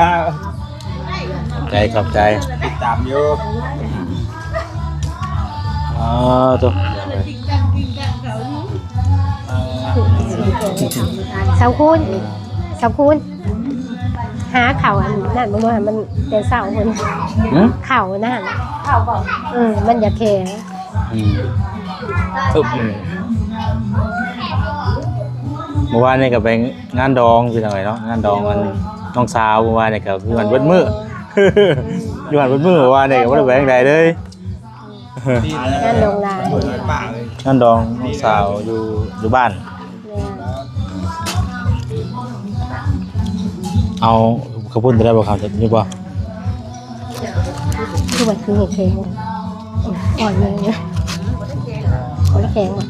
ຂອບໃຈ ຂອບໃຈ ຕິດຕາມຢູ່ ອໍ ໂຕ ສາວຄູນ ສາວຄູນ ຫາເຂົ້າອັນນັ້ນເບິ່ງ ມັນແຕ່ເຊົ້າພຸ້ນ ຫື? ເຂົ້ານັ້ນ ເຂົ້າບໍ່? ເອີ ມັນຢາກແຂງ ອືມ ອຶບ ອືມ ມື້ວານນີ້ກໍໄປງານດອງພີ່ນ້ອງເອີຍເນາະ ງານດອງອັນນ້ອງສາວ ມື້ວານນີ້ກໍຢູ່ຫັ້ນເບິດມື້ ຢູ່ຫັ້ນເບິດມື້ ມື້ວານນີ້ກໍບໍ່ໄດ້ໄປທາງໃດເລີຍ ງານດອງຫຼາຍ ງານດອງນ້ອງສາວຢູ່ ຢູ່ບ້ານ ແມ່ນ ເອົາເຂົ້າປຸ້ນໄດ້ບໍ່ຄັບ ມີບໍ່? ຄືວ່າຄືແຂງ ອ່ອນເລີຍ ບໍ່ໄດ້ແຂງບໍ່?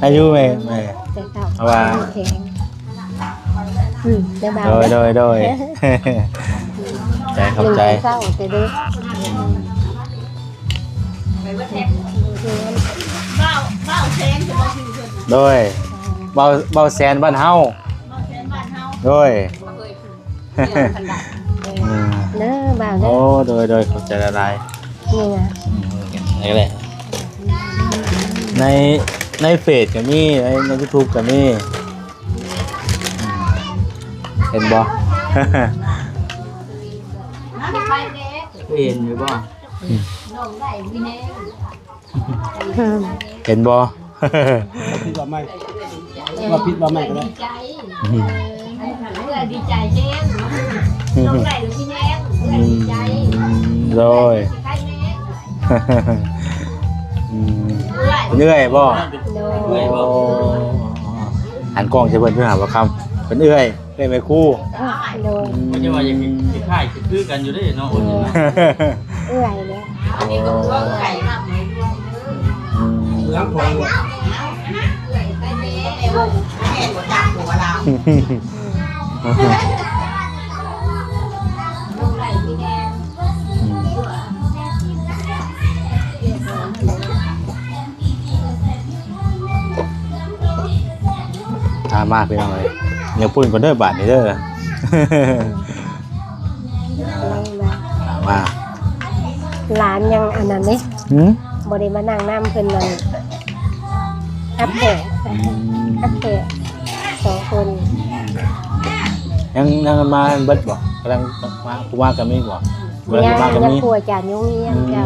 ອາຍຸແມ່ ແມ່ ແຕ່ເກົ່າ ເພາະວ່າ ແຂງ ອືມ ແຕ່ເບົາ ໂດຍ ເດີ ໂດຍ ໂດຍ ໃຈ ຂອບໃຈ ໜຶ່ງເຊົ້າແຕ່ເດີ ໂດຍ ເບົາ ເບົາແສນບ້ານເຮົາ ໂດຍ ເດີ ອືມ ເດີ ບ່າວເດີ ໂອ້ ໂດຍ ໂດຍ ຂອບໃຈຫຼາຍໆ ນີ້ນະ ອືມ ນີ້ແຫຼະ ໃນ ໃນເຟສກໍມີ ໃນ ໃນຢູທູບກໍມີ ອືມ ເຫັນບໍ່? ເຫັນຢູ່ບໍ່? ອືມ ເຫັນບໍ່? ວ່າຜິດວ່າໄໝ້ ວ່າຜິດວ່າໄໝ້ກໍໄດ້ ອືມ ເອື້ອຍດີໃຈແຮງ ອືມ ນ້ອງໄດ້ແລ້ວມີແຮງ ເອື້ອຍດີໃຈ ອືມ ໂດຍ ຊິໄດ້ແຮງ ອືມ ເອື້ອຍ ເອື້ອຍບໍ່? ໂດຍ ໂອ້ ຫັນກ້ອງໃສ່ເພິ່ນ ເພິ່ນຫາວ່າຄຳ ເພິ່ນເອື້ອຍ ເອື້ອຍແມ່ຄູ ໂດຍ ອືມ ບໍ່ໃຊ່ວ່າຢາກຊິຄ້າຍຊິຄືກັນຢູ່ເດ້ເນາະ ອືມ ເອື້ອຍແຫຼະ ໂອ້ ອືມ ອືມ ອ່າ ມາພີ່ນ້ອງເອີຍ ເນຍປຸ້ນກ່ອນເດີບາດນີ້ເດີ ມາ ມາ ຫຼານຍັງອັນນັ້ນເດ້ ຫື? ບໍ່ໄດ້ມານັ່ງນຳເພິ່ນນັ້ນ ຮັບແຂກ ອືມ ຮັບແຂກສອງຄົນ ຍັງ ຍັງມາເບິດບໍ່? ກຳລັງມາ ຜູ້ມາກໍມີບໍ່? ບໍ່ໄດ້ ຍັງ ຜູ້ມາກໍມີ ຍັງຄົວຈານຢູ່ໂຮງຮຽນ ອືມ ເຈົ້າ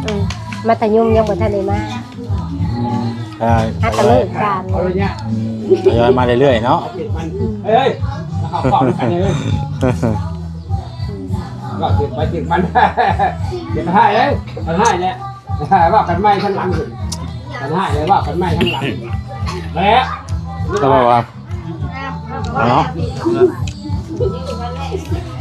ອືມ ມັດທະຍົມຍັງບໍ່ທັນໄດ້ມາ ອືມ ອ່າ ຫາກະເລີກການ ອືມ ທະຍອຍມາເລື້ອຍໆເນາະ ເອີຍ ເອົາເຂົ້າກັນເລີຍ ກໍເກັບໄປເກັບມັນ ເກັບໃຫ້ເລີຍ ເອົາໃຫ້ແຫຼະ ເວົ້າກັນໃໝ່ທາງຫຼັງ ເອົາໃຫ້ແລ້ວເວົ້າກັນໃໝ່ທາງຫຼັງ ແລ້ວ ກໍບອກວ່າ ເນາະ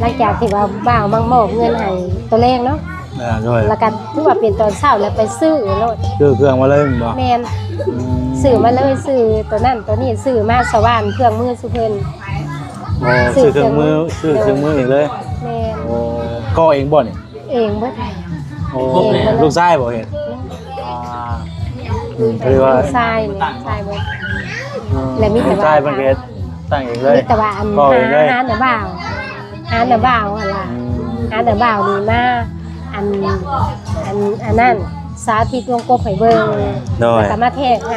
ຫຼັງຈາກທີ່ວ່າບ່າວມາມອບເງິນໃຫ້ຕອນແລງເນາະ ອ່າ ໂດຍ ແລ້ວກໍຖືວ່າເປັນຕອນເຊົ້າແລ້ວໄປຊື້ໂລດ ຊື້ເຄື່ອງມາເລີຍແມ່ນບໍ່? ແມ່ນ ອືມ ຊື້ມາເລີຍ ຊື້ໂຕນັ້ນໂຕນີ້ ຊື້ມາສະຫວ່ານເຄື່ອງມືສູ່ເພິ່ນ ອໍ ຊື້ເຄື່ອງມື ຊື້ເຄື່ອງມືເອງເລີຍ ແມ່ນ ໂອ້ ກໍເອງບໍ່ນີ້? ເອງເບິດ ໂອ້ ເອງເບິດ ລູກຊາຍບໍ່ເຮັດ? ອ່າ ອືມ ເອີ້ນວ່າ ລູກຊາຍນີ້ ລູກຊາຍເບິດ ອືມ ແລະມີແຕ່ວ່າ ລູກຊາຍເພິ່ນກໍເຮັດຕັ້ງເອງເລີຍ ມີແຕ່ວ່າອັນ ກໍເອງເລີຍ ຫາ ຫາແມ່ບ່າວ ຫາແມ່ບ່າວຫັ້ນລະ ອືມ ຫາແມ່ບ່າວນີ້ມາ ອັນ ອັນ ອັນນັ້ນ ສາທິດວົງກົບໃຫ້ເບິ່ງ ໂດຍ ແລ້ວກໍມາແທກໃຫ້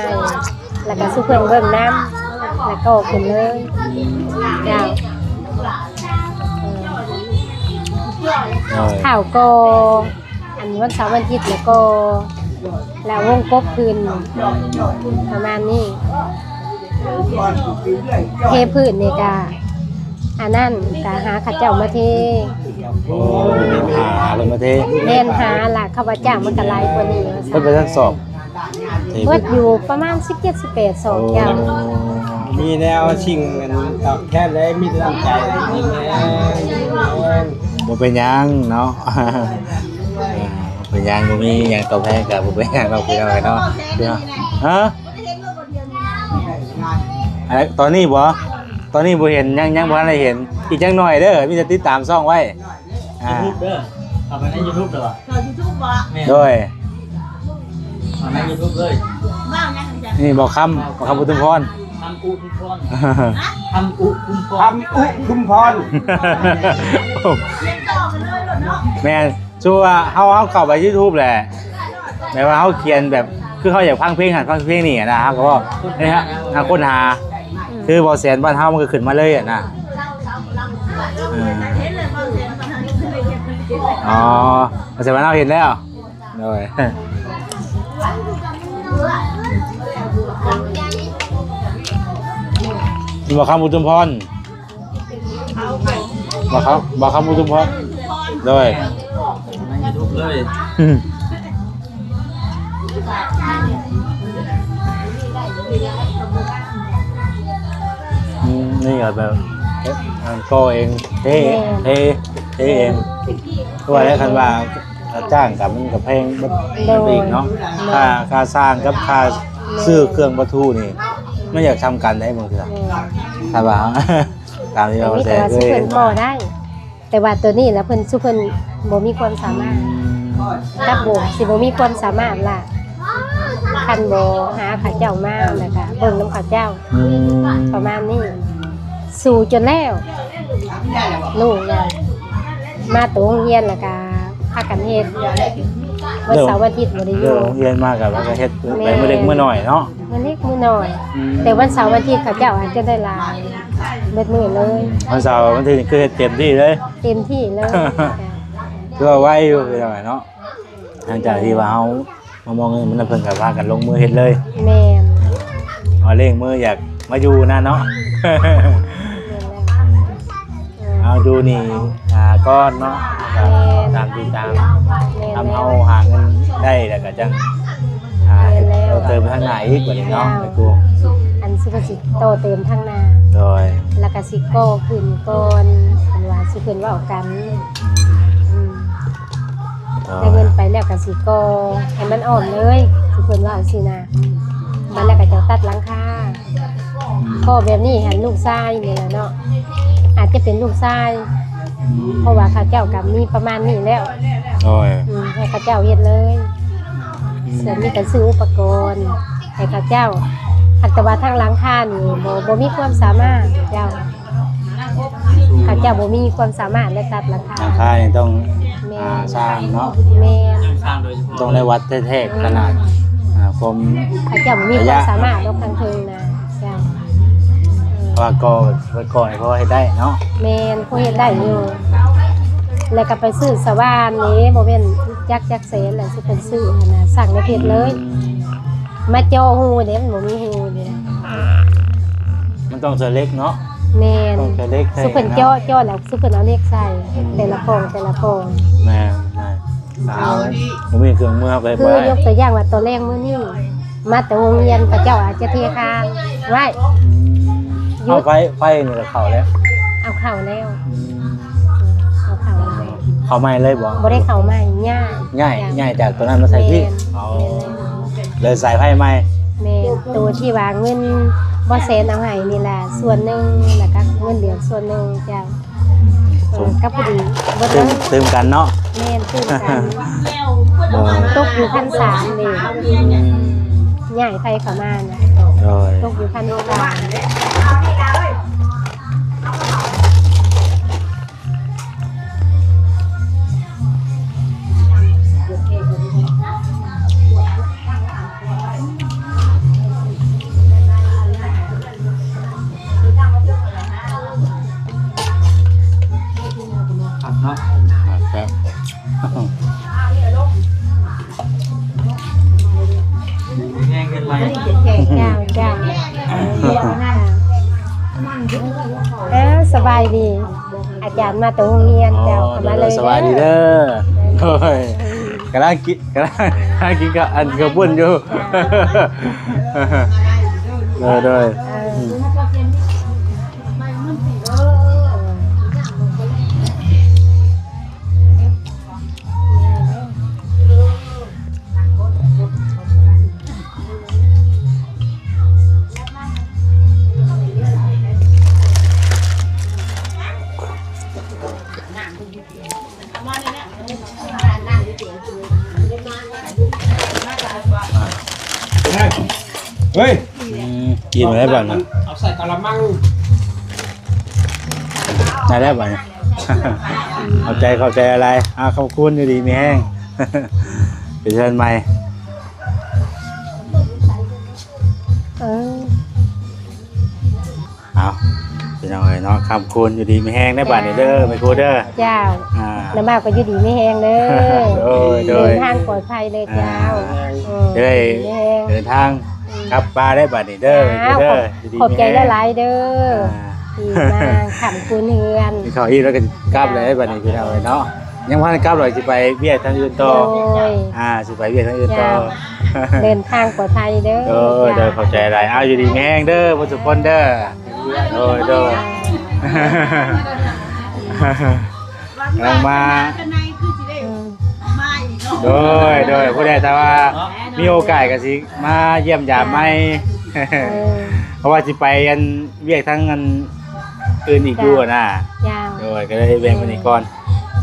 ແລ້ວກໍສູ່ເພິ່ນເບິ່ງນຳ ແລ້ວກໍຂຶ້ນເລີຍ ເຈົ້າ ເອີ ໂດຍ ຂ້າວກໍ ອັນວັນເສົາວັນອາທິດແລ້ວກໍ ແລ້ວວົງກົບຄືນ ປະມານນີ້ ເທພື້ນນີ້ກະ ອັນນັ້ນກະຫາເຂົາເຈົ້າມາເທ ໂອ້ ຫາ ຫາເພິ່ນມາເທ ແມ່ນ ຫາລະ ເຂົາວ່າຈ້າງມັນກະຫຼາຍກວ່ານີ້ວ່າຊັ້ນ ເພິ່ນໄປທັງສອບ ເທ ເບິດຢູ່ປະມານສິບເຈັດ ສິບແປດສອບ ໂອ້ ເຈົ້າ ມີແນວສິ່ງອັນຕອບແທນເລີຍ ມີແຕ່ນ້ຳໃຈ ບໍ່ເປັນຫຍັງເນາະ ອ່າ ເປັນຫຍັງ ບໍ່ມີຫຍັງຕອບແທນກໍບໍ່ເປັນຫຍັງດອກພີ່ນ້ອງເອີຍເນາະ ຮະ? ອາ ຕອນນີ້ບໍ່? ຕອນນີ້ບໍ່ເຫັນ ຍັງ ຍັງບໍ່ທັນໄດ້ເຫັນ ອີກຈັກໜ້ອຍເດີ ມີແຕ່ຕິດຕາມຊ່ອງໄວ້ ອ່າ ຢູທູບເດີ ເຂົ້າໄປໃນຢູທູບເດີ ເຂົ້າຢູທູບບໍ່? ແມ່ນ ໂດຍ ເຂົ້າໃນຢູທູບເລີຍ ເວົ້າຫຍັງຈັ່ງ ນີ້ບໍ່ຄຳ ບໍ່ຄຳອຸທຸມພອນ ຄຳອຸທຸມພອນ ຄຳອຸທຸມພອນ ຄຳອຸທຸມພອນ ແມ່ນ ສົມມຸດວ່າເຮົາ ເຮົາເຂົ້າໄປຢູທູບແຫຼະ ແບບວ່າເຮົາຂຽນແບບ ຄືເຮົາຢາກຟັງເພງຫັ້ນຟັງເພງນີ້ນະ ເຮົາກໍເວົ້າ ນີ້ຮະ ຫາຄົ້ນຫາ ອືມ ຄືບໍ່ແສນບ້ານເຮົາມັນກໍຂຶ້ນມາເລີຍນະ ເອີ ອໍ ບໍ່ແສນບ້ານເຮົາເຫັນແລ້ວ ໂດຍ ບໍ່ຄຳອຸທຸມພອນ ບໍ່ຄຳ ບໍ່ຄຳອຸທຸມພອນ ໂດຍ ໃນຢູທູບເລີຍ ອືມ ນີ້ກໍແບບ ເຮັດ ອັນກໍ່ເອງ ເທ ແມ່ນ ເທ ເທເອງ ຄືວ່າແຫຼະ ຄັນວ່າ ຄ່າຈ້າງກໍມັນກໍແພງເບິດ ໂດຍ ໄປອີກເນາະ ໂດຍ ຄ່າ ຄ່າສ້າງກັບຄ່າ ຊື້ເຄື່ອງປະທູນີ້ ມັນຢາກສ່ຳກັນໄດ໋ບາງເທື່ອ. ແມ່ນ ຖ້າວ່າ ຕາມທີ່ວ່າແຊ ມີແຕ່ວ່າ ເຄີຍ ຊິເພິ່ນບໍ່ໄດ້ ແຕ່ວ່າໂຕນີ້ລະເພິ່ນ ຊຸເພິ່ນບໍ່ມີຄວາມສາມາດ ອືມ ກັບໂບກຊິບໍ່ມີຄວາມສາມາດລະ ຄັນບໍ່ຫາເຂົາເຈົ້າມາ ແລ້ວກະເບິ່ງນຳເຂົາເຈົ້າ ອືມ ປະມານນີ້. ສູ້ຈົນແລ້ວ ລູກນະ ມາໂຕໂຮງຮຽນແລ້ວກະພາກັນເຮັດ ວັນເສົາວັນອາທິດບໍ່ໄດ້ຢູ່ ເລີກໂຮງຮຽນມາກະພາກັນເຮັດ ແມ່ນ ໄປມື້ເລັກມື້ນ້ອຍເນາະ ມື້ເລັກມື້ນ້ອຍ ອືມ ແຕ່ວັນເສົາວັນອາທິດເຂົາເຈົ້າອາດຈະໄດ້ຫຼາຍ ເບິດມື້ເລີຍ ວັນເສົາວັນອາທິດນີ້ຄືເຮັດເຕັມທີ່ເລີຍ ເຕັມທີ່ເລີຍ ຄືວ່າໄວຢູ່ພີ່ນ້ອງເນາະ. ຫຼັງຈາກທີ່ວ່າເຮົາມາມອບເງິນມັນ ເພິ່ນກໍພາກັນລົງມືເຮັດເລີຍ ແມ່ນ ວ່າເລັ່ງມືຢາກມາຢູ່ນະເນາະ ແມ່ນແລ້ວ ເອົາຢູ່ນີ້ ອ່າ ກ່ອນເນາະ ແມ່ນ ຕາມທີ່ຕາມ ແມ່ນແລ້ວ ທຳເຮົາຫາເງິນໄດ້ແລ້ວກໍຈັ່ງ ອ່າ ແມ່ນແລ້ວ ເອີ ເຕີມທາງໜ້າອີກບັດນີ້ເນາະ ເຈົ້າ ແມ່ຄູ ອັນຊິວ່າຊິຕໍ່ເຕີມທາງໜ້າ ໂດຍ ແລ້ວກໍຊິກໍ່ຂຶ້ນກ່ອນ ເພິ່ນວ່າຊິຂຶ້ນເວົ້າກັນ ອືມ ໄດ້ເງິນໄປແລ້ວກໍຊິກໍ່ໃຫ້ມັນອ້ອມເລີຍ ຄືເພິ່ນເວົ້າຊີ້ນະ ບາດແລ້ວກໍຈັ່ງຕັດຫຼັງຄາ ກໍ່ແບບນີ້ຫັ້ນ ລູກຊາຍນີ້ແຫຼະເນາະ ອາດຈະເປັນລູກຊາຍ ເພາະວ່າເຂົາເຈົ້າກໍມີປະມານນີ້ແລ້ວ ໂດຍ ອືມ ໃຫ້ເຂົາເຈົ້າເຮັດເລີຍ ອືມ ສ່ວນນີ້ກໍຊື້ອຸປະກອນໃຫ້ເຂົາເຈົ້າ ຫາກແຕ່ວ່າທາງຫຼັງຄານີ້ບໍ່ ບໍ່ມີຄວາມສາມາດເຈົ້າ. ເຂົາເຈົ້າບໍ່ມີຄວາມສາມາດໃນຕັດຫຼັງຄາ ຫຼັງຄານີ້ຕ້ອງ ແມ່ນ ອ່າ ສ້າງເນາະ ແມ່ນ ຕ້ອງໄດ້ວັດແທ້ໆ ຂະໜາດ ອ່າ ຄວາມ ເຂົາເຈົ້າບໍ່ມີຄວາມສາມາດດອກທາງເທິງນະ ເຈົ້າ ເພາະວ່າກໍ່ ກໍ່ໃຫ້ພໍເຮັດໄດ້ເນາະ ແມ່ນ ພໍເຮັດໄດ້ຢູ່ ແລ້ວກໍໄປຊື້ສະຫວ່ານນີ້ ບໍ່ແມ່ນຈັກ ຈັກແສນແຫຼະ ຊິເພິ່ນຊື້ຫັ້ນນະ ສັ່ງໃນເຟສເລີຍ ມາເຈາະຮູເດ້ ມັນບໍ່ມີຮູເດ້ ມັນຕ້ອງໃຊ້ເຫຼັກເນາະ ແມ່ນ ຕ້ອງໃຊ້ເຫຼັກໃຊ້ ຊຸເພິ່ນເຈາະ ເນາະ ເຈາະແລ້ວ ຊຸເພິ່ນເອົາເຫຼັກໃສ່ ອືມ ແຕ່ລະປ່ອງ ແຕ່ລະປ່ອງ ແມ່ນ ແມ່ນ ເອົາ ບໍ່ມີເຄື່ອງມືເຮົາກໍເຮັດ ຄື ບໍ່ໄດ້ ຍົກຕົວຢ່າງວ່າຕອນແລງມື້ນີ້ ມາແຕ່ໂຮງຮຽນ ເຂົາເຈົ້າອາດຈະເທຄານໄວ້ ອືມ ຢູ່ ເອົາໄຟ ໄຟນີ້ກໍເຂົ້າແລ້ວ ເອົາເຂົ້າແລ້ວ ອືມ ເອົາເຂົ້າແລ້ວ ເຂົ້າໃໝ່ເລີຍບໍ່? ບໍ່ໄດ້ເຂົ້າໃໝ່ ຍ້າຍ ຍ້າຍ ຍ້າຍຈາກຕົວນັ້ນມາໃສ່ພີ້ ແມ່ນ ເອົາ ແມ່ນ ເລີຍສາຍໄຟໃໝ່ ແມ່ນ ໂຕທີ່ວ່າເງິນບໍ່ແສນເອົາໃຫ້ນີ້ລະ ອືມ ສ່ວນໜຶ່ງ ແລ້ວກໍເງິນເດືອນສ່ວນໜຶ່ງ ເຈົ້າ. ເອີ ກັບຜູ້ດີເບິດເລີຍ ຕື່ມກັນເນາະ ແມ່ນ ຕື່ມກັນ ໂດຍ ຕົກຢູ່ພັນສາມເດ້ ອືມ ຍ້າຍໄຟເຂົ້າມານະ ໂດຍ ຕົກຢູ່ພັນສາມ ຄັກເນາະ ຄັກແຊບ ແຮງຂຶ້ນໃໝ່ ເຈົ້າ ເຈົ້າ ເອີ ສະບາຍດີ ອາຈານມາແຕ່ໂຮງຮຽນ ເຈົ້າ ເຂົ້າມາເລີຍ ສະບາຍດີເດີ ໂດຍ ກຳລັງກິນ ກຳລັງກິນກັບອັນເຂົ້າປຸ້ນຢູ່ ໂດຍ ໂດຍ ເອີ ອືມ ເຮີ້ຍ ອືມ ກິນໄດ້ບັດນະ ເອົາໃສ່ກະລະມັງ ໄດ້ແລ້ວບັດນີ້ ຂອບໃຈ ຂອບໃຈຫຼາຍໆ ອາ ຂອບຄຸນ ຢູ່ດີມີແຮງ ໄປເຮືອນໃໝ່ ເອີ. ເອົາ ພີ່ນ້ອງເອີຍເນາະ ຄ້ຳຄູນຢູ່ດີມີແຮງໃນບາດນີ້ເດີ ແມ່ຄູເດີ ເຈົ້າ ອ່າ ນ້ຳບ່າວກໍຢູ່ດີມີແຮງເດີ ໂດຍ ໂດຍ ເດີນທາງປອດໄພເດີເຈົ້າ ອ່າ ເອີ ເດີນທາງ ອືມ ກັບບ້ານໃນບາດນີ້ເດີ ແມ່ຄູເດີ ຂອບໃຈຫຼາຍໆເດີ ອ່າ ທີ່ມາຄ້ຳຄູນເຮືອນ ກິນເຂົ້າອີ່ມແລ້ວກໍກັບເລີຍບາດນີ້ ພີ່ນ້ອງເອີຍເນາະ ຍັງບໍ່ທັນກັບດອກ ຊິໄປວຽກທາງອື່ນຕໍ່ ໂດຍ ອ່າ ຊິໄປວຽກທາງອື່ນຕໍ່ ເຈົ້າ ເດີນທາງປອດໄພເດີ ໂດຍ ເຈົ້າ ໂດຍ ຂອບໃຈຫຼາຍ ເອົາ ຢູ່ດີມີແຮງເດີ ເບິດທຸກຄົນເດີ ໂດຍ ໂດຍ ກຳລັງມາ ອືມ ໂດຍ ໂດຍ ຜູ້ໃດ ແຕ່ວ່າ ມີໂອກາດກໍຊິມາຢ້ຽມຢາມໃໝ່ ເອີ ເພາະວ່າຊິໄປອັນວຽກທາງອັນອື່ນອີກຢູ່ຫັ້ນນະ. ເຈົ້າ ໂດຍ ກໍເລີຍແວ່ງມານີ້ກ່ອນ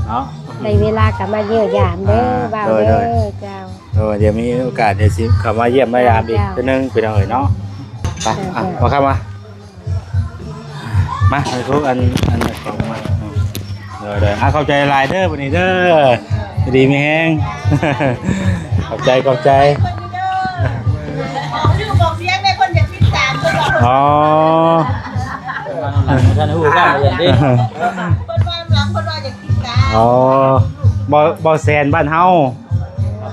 ເນາະ ໄດ້ເວລາກໍມາຢ້ຽມຢາມເດີ ອ່າ ບ່າວເດີ. ໂດຍ ໂດຍ ເຈົ້າ ໂດຍ ດຽວມີໂອກາດດຽວຊິເຂົ້າມາຢ້ຽມມາຢາມອີກເທື່ອໜຶ່ງ ພີ່ນ້ອງເອີຍເນາະ. ໄປ ອ່າ ອ່ະ ມາເຂົ້າມາ ມາ ໃຫ້ພວກອັນ ອັນຂອງມາ ໂດຍ ໂດຍ ອ່າ ຂອບໃຈຫຼາຍເດີ ບັດນີ້ເດີ ຢູ່ດີມີແຮງ ຂອບໃຈ ຂອບໃຈ. ອໍ ເພິ່ນວ່ານຳຫຼັງ ເພິ່ນວ່າຢາກຕິດຕາມ. ອໍ ບໍ່ ບໍ່ແຊນບ້ານເຮົາ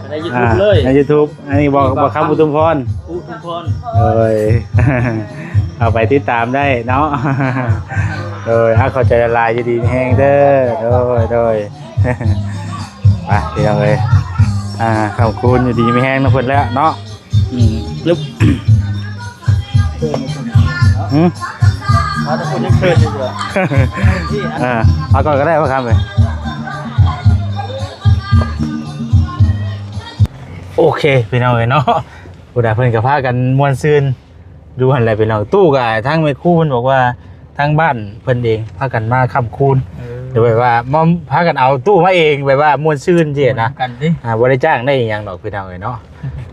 ໃນຢູທູບເລີຍ ໃນຢູທູບ ອັນນີ້ບໍ່ ບໍ່ຄຳອຸທຸມພອນ ອຸທຸມພອນ ໂດຍ ເຂົ້າໄປຕິດຕາມໄດ້ເນາະ. ໂດຍ ເຮົາຂອບໃຈຫຼາຍໆ ຢູ່ດີມີແຮງເດີ ໂດຍ ໂດຍ ໄປ ພີ່ນ້ອງເອີຍ ອ່າ ຂອບຄຸນ ຢູ່ດີມີແຮງນຳເພິ່ນແລ້ວເນາະ. ອືມ ລຶບ ຫືມ ເອົາແຕ່ຄົນຍັງເຂີນຢູ່ເດີ ອ່າ ເອົາກ່ອນກໍໄດ້ ບໍ່ຄຳເອີຍ. ໂອເຄ ພີ່ນ້ອງເອີຍເນາະ ພຸ້ນນະ ເພິ່ນກໍພາກັນມ່ວນຊື່ນຢູ່ຫັ້ນແຫຼະ ພີ່ນ້ອງ. ຕູ້ກໍທາງແມ່ຄູເພິ່ນບອກວ່າ ທາງບ້ານເພິ່ນເອງພາກັນມາຄ້ຳຄູນ ເອີ ໂດຍແບບວ່າມາ ພາກັນເອົາຕູ້ມາເອງ ແບບວ່າມ່ວນຊື່ນຊີ້ນະ ກັນຕິ ອ່າ ບໍ່ໄດ້ຈ້າງໄດ້ອີ່ຫຍັງດອກ ພີ່ນ້ອງເອີຍເນາະ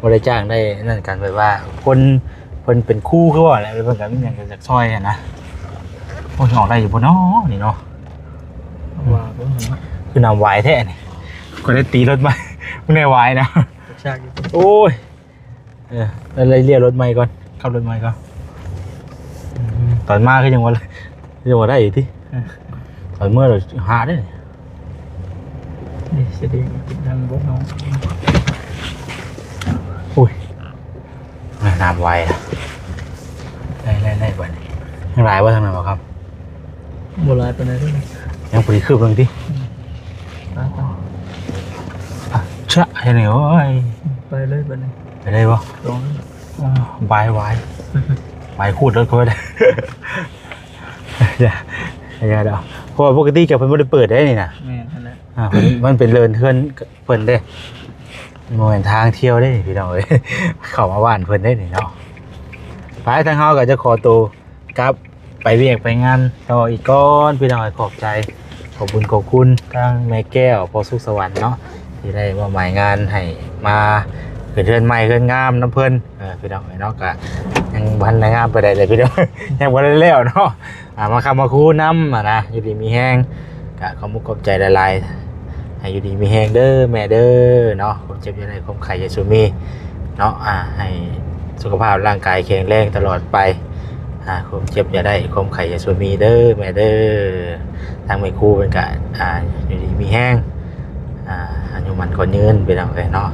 ບໍ່ໄດ້ຈ້າງໄດ້ນັ້ນກັນ ແບບວ່າຄົນເພິ່ນເປັນຄູຄືວ່າແຫຼະ ເພິ່ນກໍມີຫຍັງກໍຢາກຊ່ອຍຫັ້ນນະ. ໂອ້ຍ ອອກໄດ້ຢູ່ບໍ່ເນາະນີ້ເນາະ ວ່າບໍ່ເນາະ ຄືນ້ຳຫວາຍແທ້ນີ້ ກໍໄດ້ຕີລົດໃໝ່ ມື້ນີ້ຫວາຍນະ ໂອ້ຍ. ເອີ ແລ້ວເລີຍລົດໃໝ່ກ່ອນ ຂັບລົດໃໝ່ກ່ອນ ອືມ ຕອນມາຄືຍັງວ່າ ຄືຍັງວ່າໄດ້ຢູ່ຕິ ເອີ ຕອນເມືອແລ້ວຫາເດ້ ນີ້ສະເດັງກິນທາງບໍ່ເຮົາ ໂອ້ຍ ນ້ຳໄວ ໄດ້ ໄດ້ ໄດ້ບັດນີ້ ຍັງຫຼາຍບໍ່ທາງນັ້ນບໍ່ຄັບ? ບໍ່ຫຼາຍປານໃດເດ້ ຍັງພໍດີຄືບໜຶ່ງຕິ ອືມ ໄປ ໄປ ອ່ະ ຊະ ເຮັດຫຍັງ ໂອ້ຍ ໄປເລີຍບັດນີ້ ໄປເລີຍບໍ່? ລອງ ອ່າ ວາຍ ວາຍ ວາຍຂູດລົດເຂົາໄວ້ ຢ່າ ຢ່າດອກ ເພາະວ່າປົກກະຕິຈະເພິ່ນບໍ່ໄດ້ເປີດເດ້ນີ້ນະ ແມ່ນຫັ້ນແຫຼະ ອ່າ ເພິ່ນ ມັນເປັນເລີນເຮືອນເພິ່ນເດ້ ບໍ່ແມ່ນທາງທ່ຽວເດ້ພີ່ນ້ອງເອີຍ ເຂົ້າມາບ້ານເພິ່ນເດ້ນີ້ເນາະ. ໄປ ທາງເຮົາກໍຈະຂໍໂຕ ກັບໄປວຽກໄປງານຕໍ່ອີກກ່ອນ ພີ່ນ້ອງເອີຍ. ຂອບໃຈ ຂອບບຸນຂອບຄຸນທາງແມ່ແກ້ວ ພໍ່ສຸກສະຫວັນເນາະ ທີ່ໄດ້ມອບໝາຍງານໃຫ້ມາຂຶ້ນເຮືອນໃໝ່ເຮືອນງາມນຳເພິ່ນ ເອີ ພີ່ນ້ອງເອີຍເນາະ. ກະຍັງບໍ່ທັນໄດ້ງາມປານໃດເລີຍພີ່ນ້ອງ ຍັງບໍ່ໄດ້ແລ້ວເນາະ ອ່າ ມາຄ້ຳມາຄູນຳຫັ້ນນະ ຢູ່ດີມີແຮງ ກະຂອບມຸກຂອບໃຈຫຼາຍໆ ໃຫ້ຢູ່ດີມີແຮງເດີແມ່ເດີເນາະ ຄວາມເຈັບຢ່າໄດ້ ຄວາມໄຂ້ຢ່າສູ່ມີເນາະ ອ່າ ໃຫ້ສຸຂະພາບຮ່າງກາຍແຂງແຮງຕະຫຼອດໄປ ອ່າ ຄວາມເຈັບຢ່າໄດ້ ຄວາມໄຂ້ຢ່າສູ່ມີເດີແມ່ເດີ. ທາງແມ່ຄູເພິ່ນກະ ອ່າ ຢູ່ດີມີແຮງ ອ່າ ອາຍຸໝັ້ນຂວັນຍືນ ພີ່ນ້ອງເອີຍເນາະ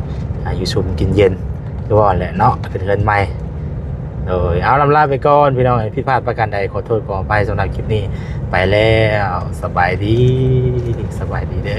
ອາຍຸຊຸ່ມກິນເຢັນ ຄືວ່າແຫຼະເນາະ ຂຶ້ນເຮືອນໃໝ່. ໂດຍ ເອົາ ລຳລາໄປກ່ອນພີ່ນ້ອງເອີຍ ຜິດພາດປະການໃດ ຂໍໂທດຂໍອະໄພສຳລັບຄລິບນີ້ ໄປແລ້ວ ສະບາຍດີ ສະບາຍດີເດີ.